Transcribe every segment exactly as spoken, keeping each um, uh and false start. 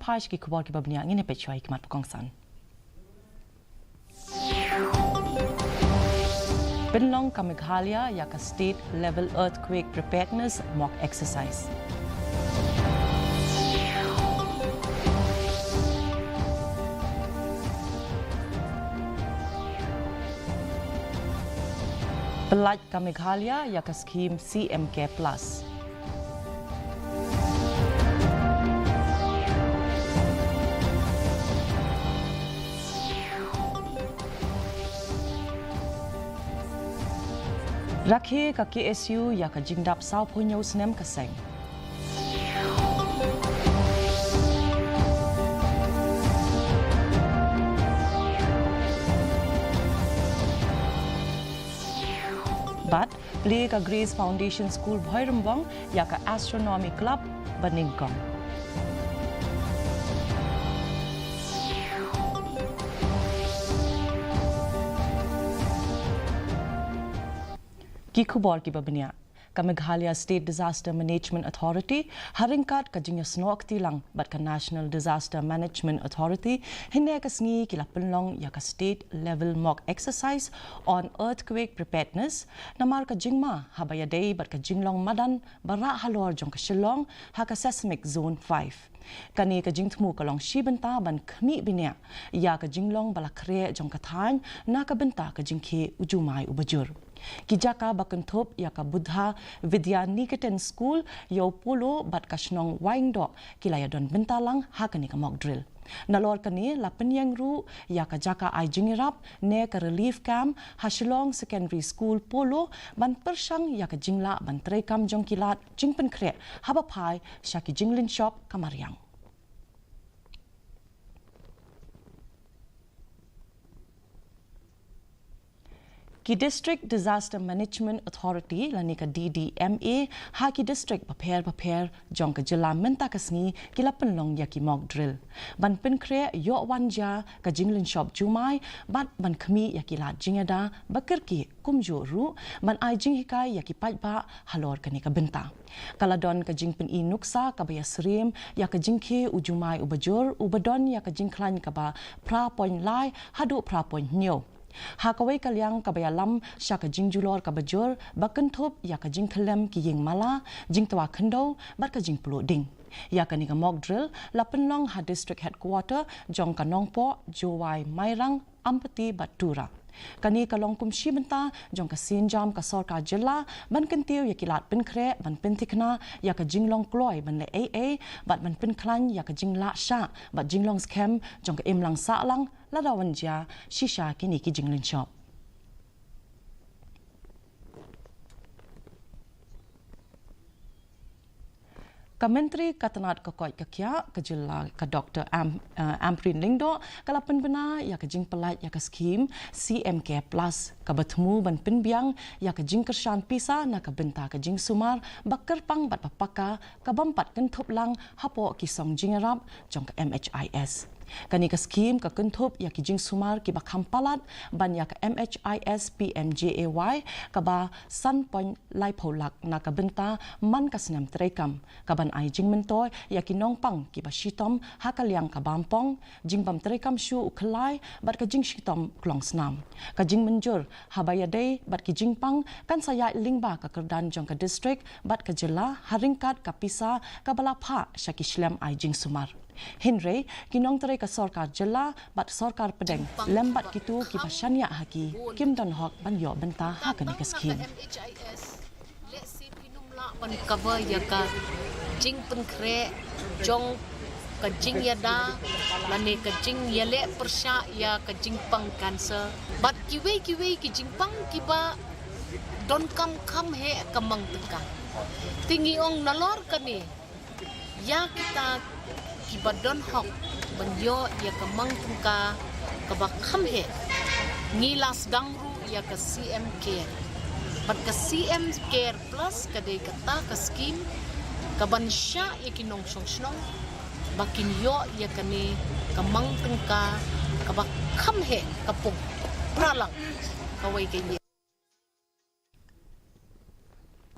Phai sha ki khubor kiba bniah, ngin ïa peit shuwa ïa ki mat ba kongsan. Pynlong ka Meghalaya ïa ka State Level Earthquake Preparedness Mock Exercise. Pynlait ka Meghalaya ïa ka skhim C M Care Plus. Rakhe ka K S U ïa ka jingdap sawphew hynñiew snem ka seng. Bad plie ka Grace Foundation School Bhoirymbong ïa ka Astronomy Club ba nyngkong. Ki khubor kiba bniah. Ka Meghalaya State Disaster Management Authority, ha ryngkat ka jingïasnoh kti lang bad ka National Disaster Management Authority, hynne ka sngi ki la pynlong ïa ka State Level Mock Exercise on Earthquake Preparedness, namar ka jingma haba ïadei bad ka jinglong madan ba rah halor jong ka Shillong ha ka Seismic Zone five. Kane ka jingthmu ka long shi bynta ban khmih bniah ïa ka jinglong ba la khreh jong ka thaiñ na ka bynta ka jingkhie u jumai uba jur. Ki jaka ba kynthup ïa ka Buddha Vidya Niketan School, Ïew Polo bad ka shnong Waingdoh ki la ïadon bynta lang ha kane ka mock drill. Nalor kane la pynïeng ruh ïa ka jaka ai jingïarap ne ka relief camp ha Shillong Secondary School Polo ban pyrshang ïa ka jinglah ban treikam jong ki lad jingpynkhreh haba phai sha ki jinglynshop ka mariang. Ki District Disaster Management Authority lane ka D D M A ha ki district bapher bapher jong ka jylla mynta ka sngi ki la pynlong ïa ki mock drill ban pynkhreh ïoh wan jia ka jinglynshop jumai bad ban khmih ïa ki lad jingïada ba kyrkieh, kumjuh ruh ban ai jinghikai ïa ki paidbah halor kane ka bynta. Ka la don ka jingpyni nuksa kaba ïasyriem ïa ka jingkhie u jumai uba jur uba don ïa ka jingkhlaiñ kaba phra point lai haduh phra point hynñiew. Ha kawei ka liang kaba ïalam sha ka jingjulor kaba jur ba kynthup ïa ka jingkhyllem ki ïing mala, jingtwa khyndew bad ka jingpluh ding. Ïa kane ka mock drill la pynlong ha District Headquarter jong ka Nongpoh, Jowai, Mairang, Ampati bad Tura. Kane ka long kum shi bynta jong ka sienjam ka sorkar jylla ban kyntiew ïa ki lad pynkhreh ban pynthikna ïa ka jinglong kloi ban leh ei ei bad ban pynkhlaiñ ïa ka jinglah shah bad jinglong skhem jong ka imlang sahlang lada wan jia shisha kine ki jinglynshop. Ka Myntri ka tnad ka koit ka khiah ka jylla ka Doktor Am-, eh, Ampareen Lyngdoh ka la pynbna ïa ka jingpyllait ïa ka skhim C M Care Plus kaba thmu ban pynbiang ïa ka jingkyrshan pisa na ka bynta ka jingsumar ba kyrpang bad ba paka ka bym pat kynthup lang hapoh ki song jingïarap jong ka M H I S. Kane ka skhim ka kynthup ïa ki jingsumar kiba kham palat ban ïa ka M H I S P M J A Y kaba san point laiphew lak na ka bynta man ka snem treikam, kaban ai jingmyntoi ïa ki nongpang kiba shitom ha ka liang ka bampong, jingbym treikam shuh u khyllai bad ka jingshitom klong snam. Ka jingmynjur haba ïadei bad ki jingpang kan sa ïaid lyngba ka kyrdan jong ka district bad ka jylla ha ryngkat ka pisa kaba la phah sha ki shlem ai jingsumar. Hynrei ki nongtrei ka sorkar jylla bad sorkar pdeng lem bad kito kiba shaniah ha ki kim don hok ban ïoh bynta ha kane ka skhim. Lehse phin ym lah ban cover ïa ka jingpynkhreh jong ka jingïada lane ka jingïaleh pyrshah ïa ka jingpang cancer. Bad kiwei kiwei ki jingpang kiba donkam kham heh ka mang tyngka. Te ngi ong nalor kane ïa kita kiba don hok ban ïoh ïa ka mang tyngka kaba kham heh, ngi la sdang ruh ïa ka C M Care. Bad ka C M Care Plus ka dei kata ka skhim kaban shah ïa ki nongshong shnong ba kin ïoh ïa kane ka mang tyngka kaba kham heh ka pung phra lak kawei ka ïing.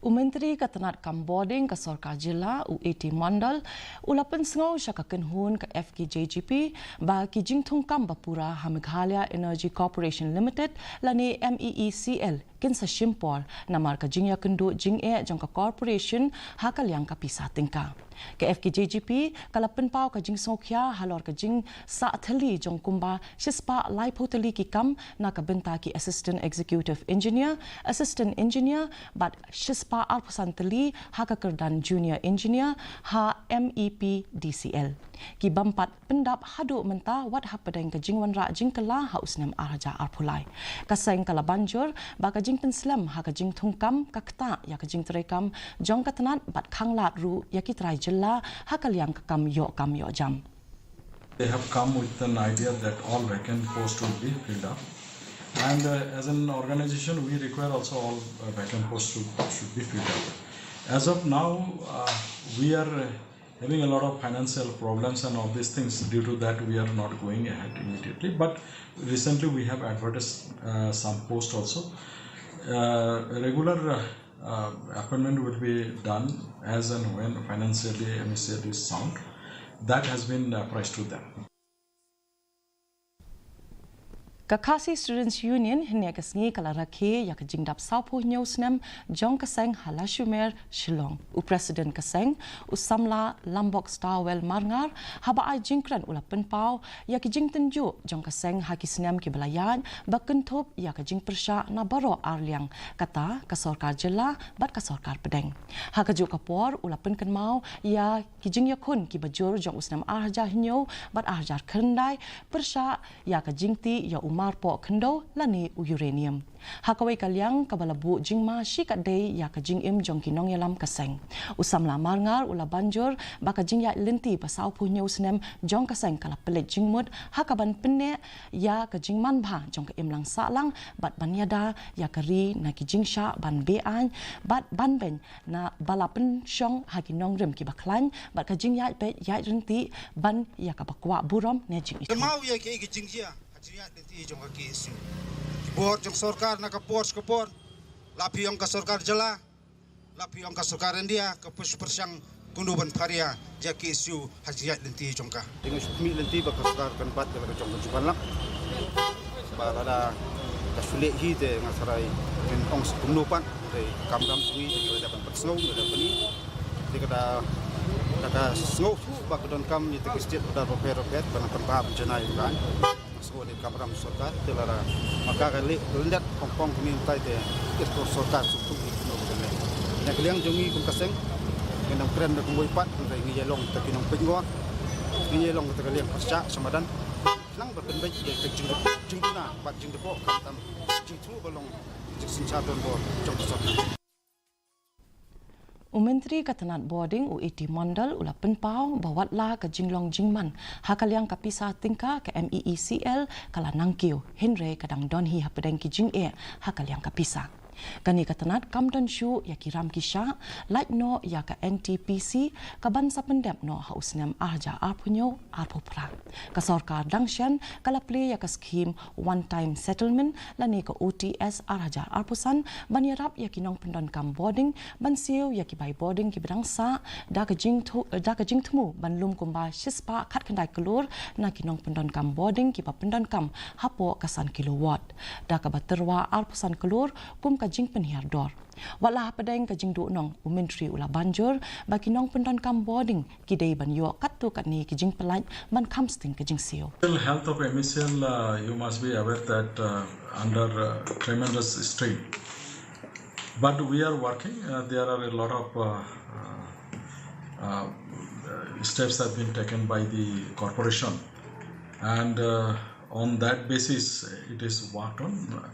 U Myntri ka tnat kam bording ka sorkar jylla, u A T Mondal, u la pynsngew sha ka kynhun ka F K J G P ba ki jingthung kam ba pura ha Meghalaya Energy Corporation Limited lane M E E C L kin sa shim por namar ka jingïakynduh jingeh jong ka corporation ha ka liang ka pisa tyngka. Ka F K J G P ka la pynpaw ka jingsngewkhia halor ka jingsah thylli jong kumba shispah laiphew tylli ki kam na ka bynta ki Assistant Executive Engineer, Assistant Engineer bad shispah arphew san tylli ha ka kyrdan Junior Engineer ha M E P D C L. Ki bym pat pyndap haduh mynta wat hapdeng ka jingwanrah jingkylla ha u snem ar hajar arphew lai. Ka seng ka la ban jur ba ka jingpynslem ha ka jingthung kam ka ktah ïa ka jingtrei kam jong ka tnat bad khanglad ruh ïa ki trai jylla ha ka liang ka kam ïoh kam ïoh jam. They have come with an idea that all vacant posts will be filled up. And uh, as an organization, we require also all uh, vacant posts should, should be filled up. As of now, uh, we are uh, having a lot of financial problems and all these things. Due to that, we are not going ahead immediately. But recently, we have advertised uh, some posts also. Uh, regular uh, uh, appointment will be done as and when financially M E C L is sound. That has been uh, priced to them. Ka Khasi Students Union hynne ka sngi ka la rakhe ïa ka jingdap sawphew hynñiew snem jong ka seng ha Lashumer, Shillong. U President ka seng, u Samla Lambok Starwell Marngar, haba ai jingkren u la pynpaw ïa ki jingtynjuh jong ka seng ha ki snem ki ba la ïaid ba kynthup ïa ka jingpyrshah na baroh arliang, kata ka sorkar jylla bad ka sorkar pdeng. Ha kajuh ka por u la pynkynmaw ïa ki jingïakhun ki ba jur jong u snem ar hajar hynñiew bad ar hajar khyndai pyrshah ïa ka jingtih ïa u marpoh khyndew lane u uranium. Ha kawei ka liang kaba la buh jingma shikatdei ïa ka jingim jong ki nongïalam ka seng. U Samla Marngar u la ban jur ba ka jingïaid lynti ba sawphew hynñiew snem jong ka seng ka la pynleit jingmut ha kaban pynneh ïa ka jingmanbha jong ka imlang sahlang bad ban ïada ïa ka ri na ki jingshah ban be-aiñ bad ban beiñ na ba la pynshong ha ki nongrim ki ba khlaiñ bad ka jingïaid peit ïaid ryntih ban ïa ka ba kwah burom ne jingithuh. Kynmaw ïa ki, ki jingjia ha jingïaid lynti jong ka K S U. Ki bor jong sorkar na ka por sha ka por, la phi ong ka sorkar jylla, la phi ong ka sorkar India, ka pyrshang kumno ban pharia ïa ka K S U ha jingïaid lynti jong ka. Te nga shu khmih lynti ba ka sorkar kan bat ïa la ka jong ka jubab lak. Ba lada ka shu leh hi te nga tharai ngin ong sa kumno pat, te kam dam sngi te ngi la dep ban pynsngew, ngi la dep ban i. Te ka da, da ka sngewthuh ba ka donkam ïa kita ki state order bapher bapher ban pynbha pynjanai ïa ka. Nga sngew leh kam dam sorkar te lada ma ka ka leh lyndet pong pong kumne mynta te ka sorkar sngewthuh ïa kumno ka leh. Na ka liang jong ngi kum ka seng, ngi nang kren da kumwei pat, hynrei ngi ïalong kita ki nongpeit ngor, ngi ïalong kita ka liang pyrshah sha madan. Khnang ba pynbeit ïa ka jing, jingduna bad jingdep khamtam jingthmu ba long jingsynshar donbor jong ka sorkar. U Myntri ka tnat bording u A T Mondal u la pynpaw ba wat la ka jinglong jingman ha ka liang ka pisa tyngka ka M E E C L ka la nang kiew, hynrei ka dang don hi hapdeng ki jingeh ha ka liang ka pisa. Kane ka tnat kam don shuh ïa ki ram ki shah, lait noh ïa ka N T P C ka ban sa pyndep noh ha u snem ar hajar arphew hynñiew arphew phra. Ka sorkar dang shen ka la plie ïa ka skhim one time settlement lane ka O T S ar hajar arphew san ban ïarap ïa ki nongpyndonkam bording ban siew ïa ki bai bording ki ba dang sah da ka jingthu-, da ka jingthmu ban lum kumba shispah khatkhyndai klur na ki nongpyndonkam bording ki ba pyndonkam hapoh ka san kilowatt, da kaba tyrwa arphew san klur kum ka jingpynhiar dor. Wat la hapdeng ka jingduhnong, u Myntri u la ban jur ba ki nongpyndonkam bording ki dei ban ïoh katto katne ki jingpyllait ban kham sting ka jingsiew. The health of M E C L, uh, you must be aware that uh, under uh, tremendous strain. But we are working. Uh, there are a lot of uh, uh, uh, steps have been taken by the corporation, and uh, on that basis, it is worked on.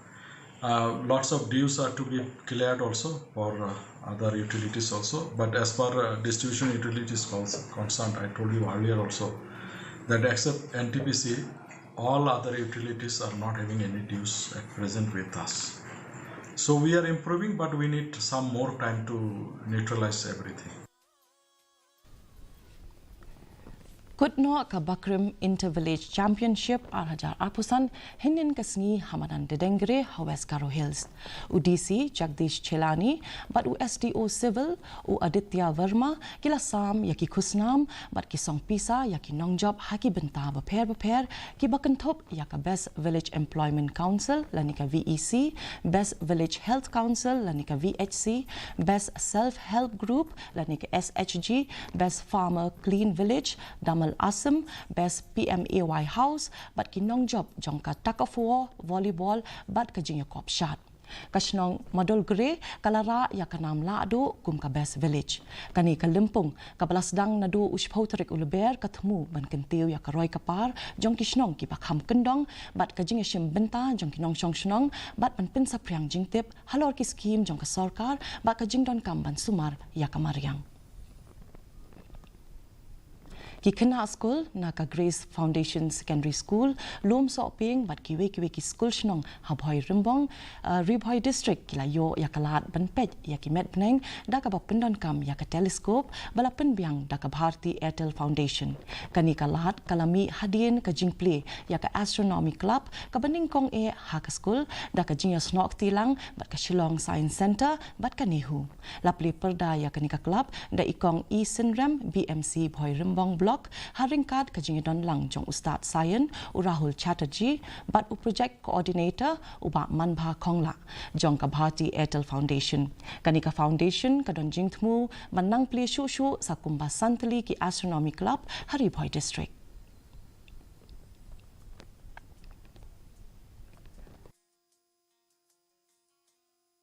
Uh, lots of dues are to be cleared also for uh, other utilities also. But as far uh, distribution utilities cons- concerned, I told you earlier also that except N T P C, all other utilities are not having any dues at present with us. So we are improving, but we need some more time to neutralize everything. Kut noh ka Bakrim Inter Village Championship ar hajar arphew san hynnin ka sngi ha madan Dedengre ha West Garo Hills. U D C Jagdish Chelani bad u S D O Civil u Aditya Verma ki la sam ïa ki khusnam bad ki song pisa ïa ki nongjop ha ki bynta bapher bapher kiba kynthup ïa ka Best Village Employment Council lane ka V E C, Best Village Health Council lane ka V H C, Best Self Help Group lane ka S H G, Best Farmer Clean Village, Damal Assam, Best P M A Y House bad ki nongjop jong ka tug of war, volleyball bad ka jingïakop shad. Ka shnong Madolgre ka la rah ïa ka nam lahduh kum ka Best Village. Kane ka lympung kaba la sdang naduh u shiphew tarik u Lber ka thmu ban kyntiew ïa ka roi ka par jong ki shnong kiba kham kyndong bad ka jingïashim bynta jong ki nongshong shnong bad ban pynsaphriang jingtip halor ki skhim jong ka sorkar bad ka jingdonkam ban sumar ïa ka mariang. Ki khynnah skul na ka Grace Foundation Secondary School, Lumsohpieng bad kiwei kiwei ki skul shnong ha Bhoirymbong, uh, Ri Bhoi District ki la ïoh ïa ka lad ban peit ïa ki met bneng da kaba pyndonkam ïa ka telescope ba la pynbiang da ka Bharti Airtel Foundation. Kane ka lad ka la mih hadien ka jingplie ïa ka Astronomy Club kaba nyngkong eh ha ka skul da ka jingïasnoh kti lang bad ka Shillong Science Centre bad ka NEHU. La plie pyrda ïa kane ka club da i Kong E Synrem, B M C Bhoirymbong Block, ha ryngkat ka jingïadon lang jong u Stad Science u Rahul Chatterjee bad u Project Coordinator u Bah Manbha Khongla jong ka Bharti Airtel Foundation. Kane ka foundation ka don jingthmu ban nang plie shuh shuh sa kumba san tylli ki Astronomy Club ha Ri Bhoi District.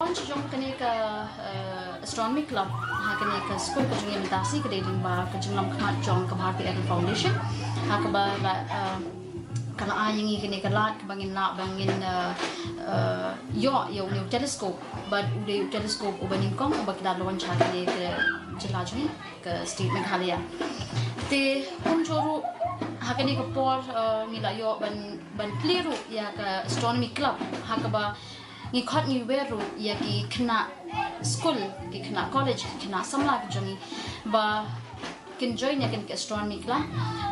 Launch jong kane ka, eh, Astronomy Club ha kane ka skul ka jong ngi mynta shi ka dei lyngba ka jinglam khmat jong ka Bharti Airtel Foundation. Ha kaba la, eh, ka la ai ïa ngi kane ka lad kaba ngin lah ba ngin, eh, eh, ïoh ïa une u telescope bad u dei u telescope uba nyngkong uba ki la launch ha kane ka jylla jong ngi ka state Meghalaya. Te kumjuh ruh ha kane ka por, eh, ngi la ïoh ban, ban plie ruh ïa ka Astronomy Club ha kaba ngi khot ngi wer ruh ïa ki khynnah skul, ki khynnah college, ki khynnah samla ki jong ngi ba kin join ïa kane ka Astronomy Club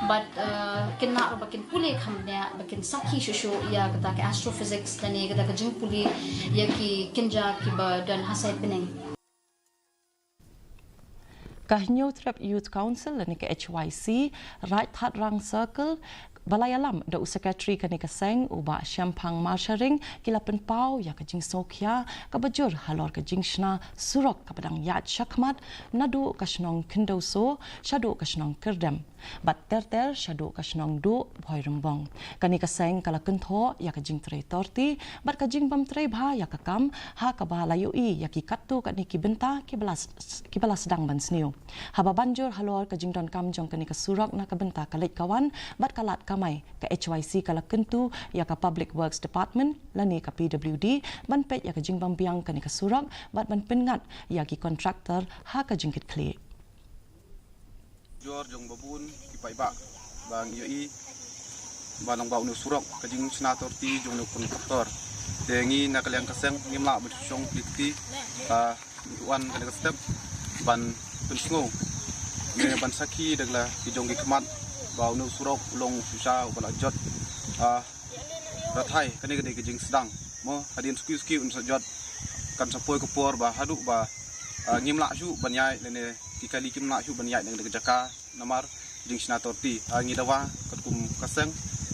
bad, eh, kin lah ruh ba kin pule kham bniah ba kin sakhi shuh shuh ïa kata ka astrophysics lane kata ka jingpule ïa ki kynja kiba don ha sait bneng. Ka Hynñiewtrep Youth Council lane ka H Y C, Raid Thatrang Circle, ba la ïalam da u Secretary kane ka seng u Bah Shemphang Marsharing, ki la pynpaw ïa ka jingsngewkhia kaba jur halor ka jingshna surok kaba dang ïaid shakhmat naduh ka shnong Khyndew Soo shaduh ka shnong Kyrdem bad ter ter shaduh ka shnong Duh Bhoirymbong. Kane ka seng ka la kynthoh ïa ka jingtrei torti bad ka jingbym trei bha ïa ka kam ha kaba la ïohi ïa ki katto katne ki bynta kiba la s-, kiba la sdang ban sniew. Haba ban jur halor ka jingdonkam jong kane ka surok na ka bynta ka leit ka wan bad ka lad kamai, ka H Y C ka la kyntu ïa ka Public Works Department lane ka P W D ban peit ïa ka jingbym biang kane ka surok bad ban pynngat ïa ki contractor ha ka jingkitkhlieh. Jur jong ba bun ki paidbah ba ngi ïohi ba long ba une u surok ka jingshna torti jong une u contractor. Te ngi na ka liang ka seng ngim lah ban shu shong plie kti, ah, ngi wan kane ka step ban pynsngew ne ban sakhi da la ki jong ki khmat ba une u surok u long u shisha uba la jot, ah, rathai. Kane ka dei ka jingsdang mo, hadien suki suki un sa jot kan sa poi ka por ba haduh ba, ah, ngim lah shuh ban ïaid lane ki kali kim lah shuh ban ïaid na ka jaka namar jingshna torti. Ah, ngi dawa katkum ka seng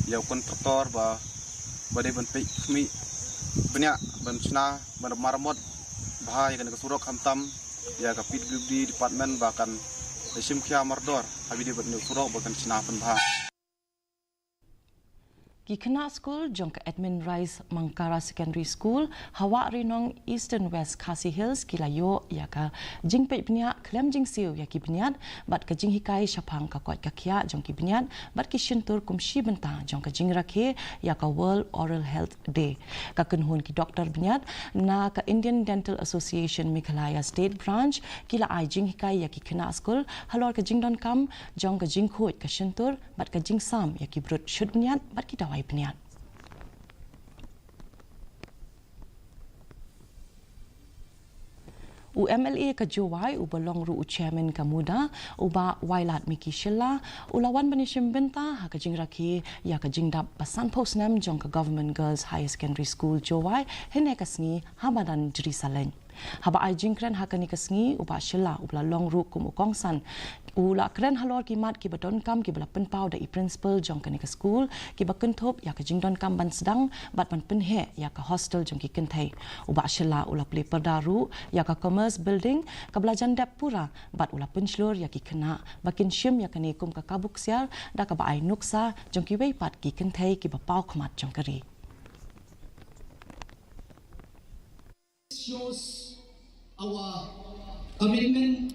ïa u contractor ba, ba dei ban peit khmih bniah ban shna ban maramot bha ïa kane ka surok, khamtam ïa ka P W D department ba kan shim khia mardor ha ba dei ban une u surok ba kan shna pynbha. Ki khynnah skul jong ka Edmund Rice Mangkara Secondary School ha Wahrinong, Eastern West Khasi Hills ki la ïoh ïa ka jingpeit bniah khlem jingsiew ïa ki bniat bad ka jinghikai shaphang ka koit ka khiah jong ki bniat bad ki shyntur kum shi bynta jong ka jingrakhe ïa ka World Oral Health Day. Ka kynhun ki doktor bniat na ka Indian Dental Association Meghalaya State Branch ki la ai jinghikai ïa ki khynnah skul halor ka jingdonkam jong ka jingkhuid ka shyntur bad ka jingsam ïa ki brut shut bniat bad ki dawai bniat. U M L A ka Jowai, uba long ruh u chairman ka MUDA, u Bah Wailadmiki Shylla, u la wan ban ïashim bynta ha ka jingrakhe ïa ka jingdap ba sanphew snem jong ka Government Girls Higher Secondary School Jowai, hynne ka sngi ha madan Jrisaleng. Haba ai jingkren ha kane ka sngi, u Bah Shylla, uba la long ruh kum u kongsan, u la kren halor ki mat kiba donkam kiba la pynpaw da i principal jong kane ka skul, kiba kynthup ïa ka jingdonkam ban sdang bad ban pynheh ïa ka hostel jong ki kynthei. U Bah Shylla u la plie pyrda ruh ïa ka Commerce Building kaba la jan dep pura, bad u la pynshlur ïa ki khynnah ba kin shim ïa kane kum ka kabu ksiar, da kaba ai nuksa jong kiwei pat ki kynthei kiba paw khmat jong ka ri. Shows our commitment,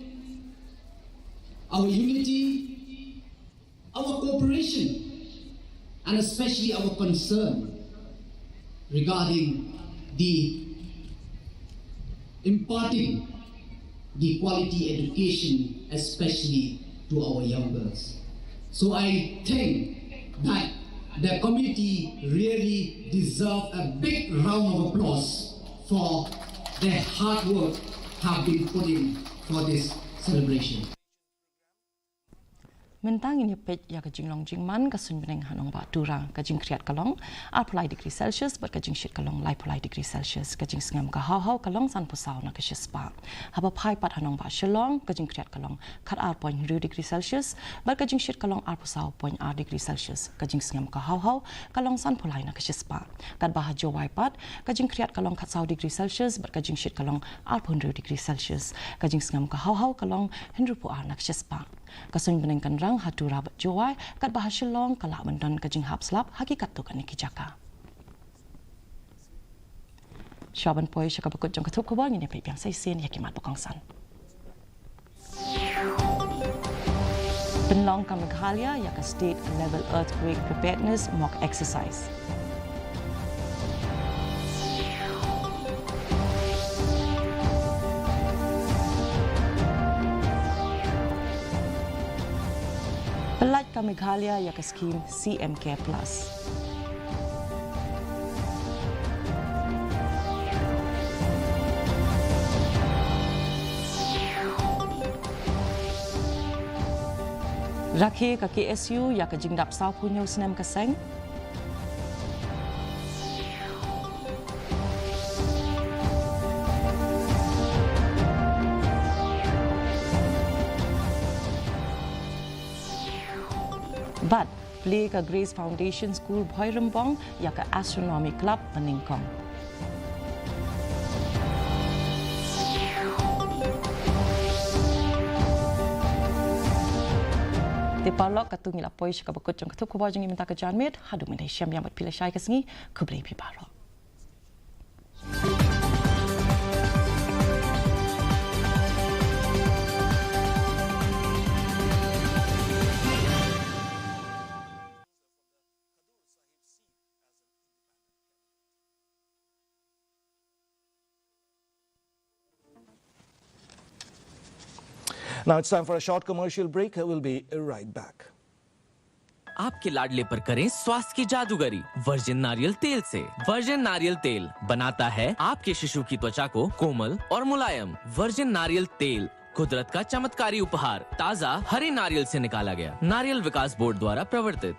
our unity, our cooperation, and especially our concern regarding the imparting the quality education, especially to our young girls. So I think that the committee really deserve a big round of applause for their hard work have been put in for this celebration. Mynta ngin ïa peit ïa ka jinglong jingman ka suiñ bneng ha nongbah Tura. Ka jingkhriat ka long arphew lai degree Celsius bad ka jingshit ka long laiphew lai degree Celsius. Ka jingsngem ka haw haw ka long sanphew saw na ka shispah. Haba phai pat ha nongbah Shillong, ka jingkhriat ka long khat ar point hynriew degree Celsius bad ka jingshit ka long arphew saw point ar degree Celsius. Ka jingsngem ka haw haw ka long sanphew lai na ka shispah. Katba ha Jowai pat, ka jingkhriat ka long khat saw degree Celsius bad ka jingshit ka long arphew hynriew degree Celsius. Ka jingsngem ka haw haw ka long hynriewphew ar na ka shispah. Ka suiñ bneng kan rang ha Tura bad Jowai, katba ha Shillong ka lah ban don ka jinghap slap ha ki katto katne ki jaka. Shuwa ban poi sha kaba kut jong ka thup khubor, ngin ïa peit biang sa shisien ïa ki mat ba kongsan. Pynlong ka Meghalaya ïa ka State Level Earthquake Preparedness Mock Exercise. Pyllait ka Meghalaya ïa ka skhim C M Care Plus. Rakhe ka K S U ïa ka jingdap sawphew hynñiew snem ka seng. Bad plie ka Grace Foundation School Bhoirymbong ïa ka Astronomy Club ba nyngkong. Te paralok, katto ngi la poi sha kaba kut jong ka thup khubor jong ngi mynta ka janmiet. Haduh mynta shem ïa bad phi lashai ka sngi. Khublei phi baroh. Now it's time for a short commercial break. We'll be right back. आपके लाडले पर करें स्वास्थ्य की जादूगरी वर्जिन नारियल तेल से। वर्जिन नारियल तेल बनाता है आपके शिशु की त्वचा को कोमल और मुलायम। वर्जिन नारियल तेल, कुदरत का चमत्कारी उपहार, ताजा हरे नारियल से निकाला गया। नारियल विकास बोर्ड द्वारा प्रवर्तित।